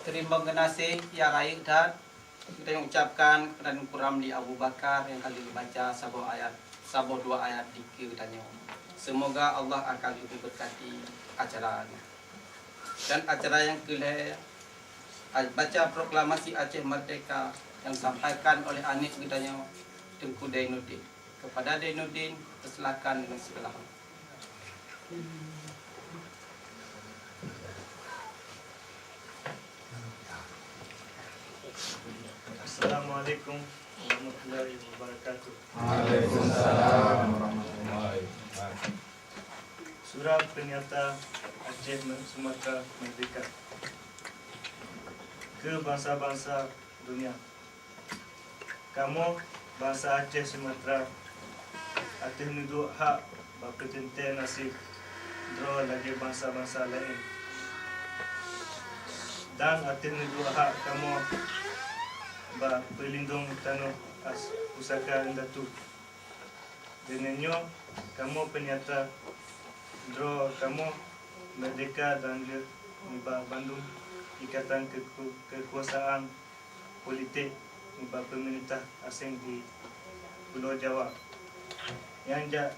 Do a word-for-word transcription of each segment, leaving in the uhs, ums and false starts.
Teurimong geunaséh nyang rayeuk that geutanyoe ucapkan keupada Teungku Ramli Abu Bakar nyang ka lheueh baca saboh ayat, saboh dua ayat dikeue geutanyoe. Seumoga Allah akan geubeureukati acara nyoe. Dan acara nyang keu lhèe, baca proklamasi Aceh Merdeka nyang disampaikan oleh aneuk geutanyoe, Teungku Dainuddin. Keupada Dainuddin, peusilakan dengan segala hormat. Assalamualaikum warahmatullahi wabarakatuh. Waalaikumsalam warahmatullahi wabarakatuh. Surat peunyata Aceh Sumatra Merdeka keu bansa-bansa dunia. Kamoe bansa Aceh Sumatra ateueh neuduek hak bak peuteuntèe naseb droe lagèe bansa-bansa laén, dan ateueh neuduek hak kamoe bak peulindong tanoh as pusaka indatu. Deungon nyoe kamoe peunyata droe kamoe meurdehka dan lheueh nibak bandum ikatan keuku-, keukuasaan politék nibak peumeurintah aséng di Pulo Jawa nyang jak,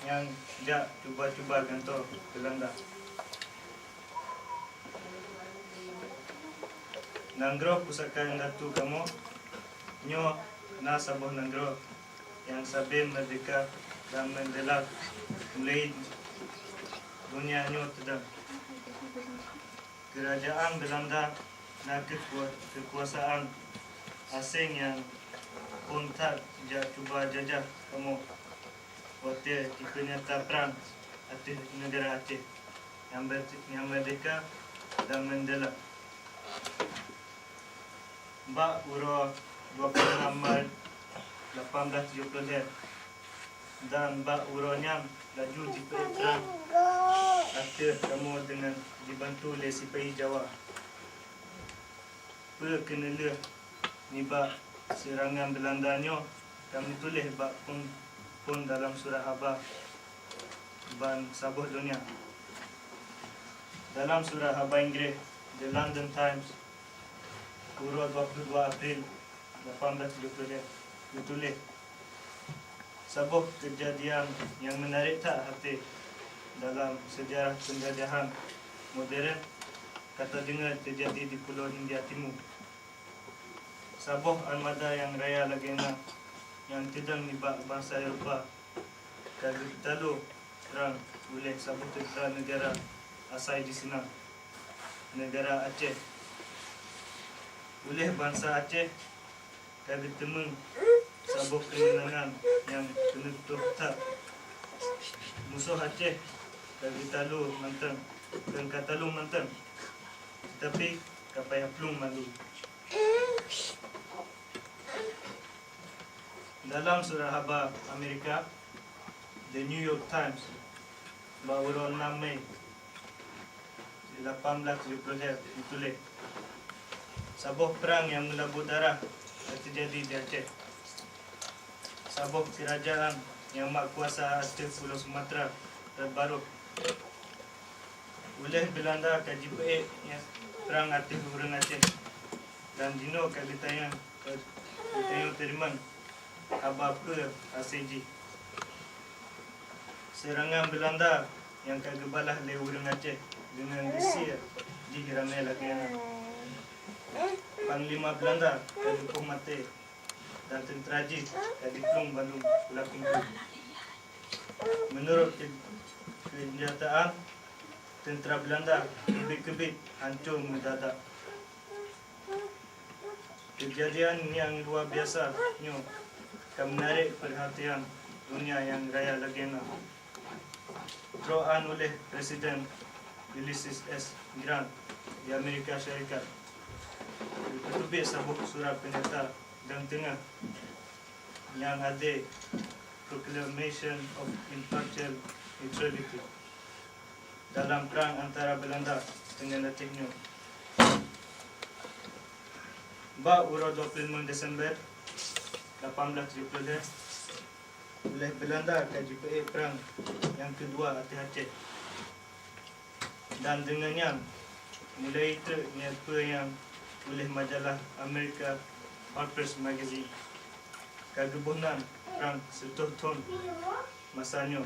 nyang jak cuba-cuba gantoe Beulanda. Nanggroe pusaka indatu kamoe nyoe na saboh nanggroe nyang sabe meurdehka dan meundeula mulai donya nyoe teudong. Keurajaan Beulanda na keukua-, keukuasaan aséng nyang phon that jak cuba jajah kamoe watèe jipeunyata prang ateueh neugara Aceh nyang ber-, nyang meurdehka dan meundeula. Bak uroe dua puluh enam Maret lapan belas tujoh puluh lhèe, dan bak uroe nyan laju jipeuék prang ateueh kamoe deungon jibantu lé sipahi Jawa. Peue keuneulheueh nibak seurangan Beulanda nyoe ka meutuléh bak phon, phon dalam surat haba ban saboh donya. Dalam surat haba Inggréh, The London Times, uroe dua puluh dua April lapan belas tujoh puluh lhèe, geutuléh, saboh keujadian nyang meunarék that até dalam seujarah peunjajahan modern ka tadeungoe teujadi di Pulo India Timu. Saboh armada nyang raya lagèe na nyang teudong nibak bansa Eropa ka geutalo prang uléh saboh teuntra neugara asai di sinan, neugara Aceh. Uléh bansa Aceh ka geuteumeung saboh keumeunangan nyang teuneutôb that. Musoh Aceh ka geutalo mantong, ka geutalo mantong, teutapi ka payah plueng mandum. Dalam surat haba Amerika, The New York Times, bak uroe enam Mei lapan belas tujoh puluh lhèe geutuléh, saboh prang nyang meulabô darah ka teujadi di Aceh. Saboh keurajaan nyang mat kuasa ateueh Pulo Sumatra rot barôh. Uléh Beulanda ka jipeuék prang ateueh ureuëng Aceh, dan jinoe ka geutanyong, ka geutanyong teurimong haba peue hasé jih. Seurangan Beulanda nyang ka geubalah lé ureuëng Aceh deungon geusie jih ramé lagée nyan. Panglima Beulanda ka geupoh maté, dan teuntra jih ka jiplueng bandum u Lampung. Meunurot keu-, keunyataan, teuntra Beulanda keubiet-keubiet hanco meudadak. Keujadian nyang luwa biasa nyoe ka meunarek peurhatian donya nyang raya lagée na. Trok án uléh Presiden Ulysses S Grant di Amerika Syarikat, geupeuteubiet saboh surat peunyata dan teungoh nyang adé Proclamation of Impartial Neutrality dalam prang antara Beulanda deungon Aceh nyoe. Bak uroe dua puluh lima Desember lapan belas tujuh puluh lhée, uléh Beulanda ka jipeuék prang nyang keudua ateueh Aceh. Dan deungon nyan, Mulai treuk nyan peue nyang tuléh majalah Amerika Harper's Magazine ka geuboh nan prang seutoh thon masa nyoe.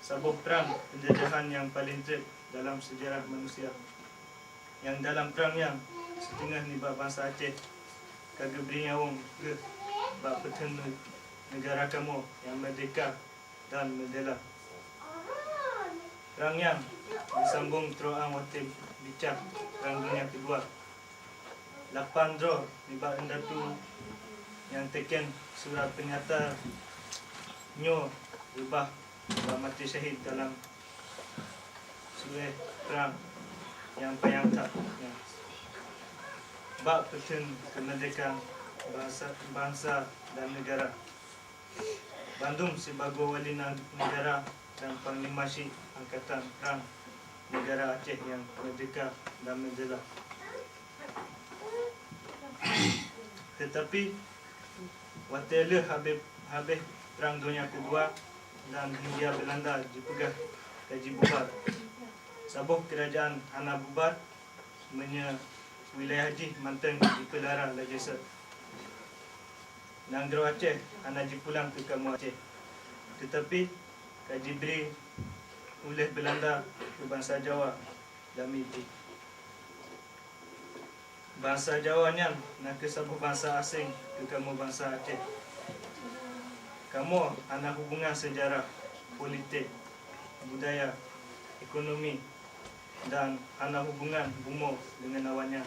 Saboh prang peunjajahan nyang paleng treuk dalam seujarah manusia. Nyang dalam prang nyan, siteungoh nibak bansa Aceh ka geubri nyawöng geuh bak peutheun neugara kamoe nyang meurdehka dan meubela. Prang nyan geusambong troh 'an watée bicah Prang Donya Keudua. Lapan droe nibak indatu nyang teken surat peunyata nyoe reubah bak maté syahid dalam sueh prang nyang panyang that nyan bak peutheun keumeurdehkaan bansa, bansa dan neugara. Bandum sibagoe wali na-, neugara dan panglima syik angkatan prang neugara Aceh nyang meurdehka dan meubela. Teutapi, watée lheueh habéh, habéh Prang Donya Keudua dan Hindia Beulanda jipeugah ka jibubar, saboh keurajeuen hana bubar meunyoe wilayah jih mantong jipeulara lagée sot. Nanggroe Aceh hana jipulang keu kamoe Aceh, teutapi ka jibri uléh Beulanda keu bansa Jawa lamiet jih. Bansa Jawa nyan na kheueh saboh bansa aséng keu kamoe bansa Aceh. Kamoe hana hubongan seujarah, politek, budaya, ekonomi, dan hana hubongan bumoe deungon awaknyan.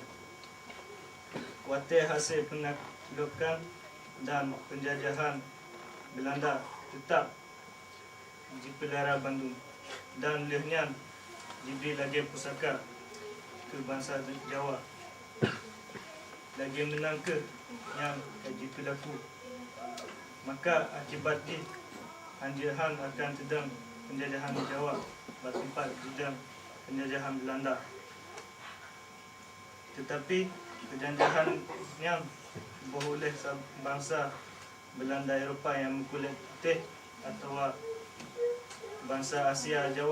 Watée hase peunaklokan dan peunjajahan Beulanda, teutab jipeulara bandum, dan lheueh nyan jibri lagée pusaka keu bansa Jawa. Lagée meunan kheueh nyang ka jipeulaku. Maka, akibat jih, hanjeuet han akan teudong peunjajahan Jawa bak teumpat jidong peunjajahan Beulanda. Teutapi, peunjajahan nyan boh uléh sa-, bansa Beulanda Eropa nyang meukulét putéh atawa bansa Asia Jawa.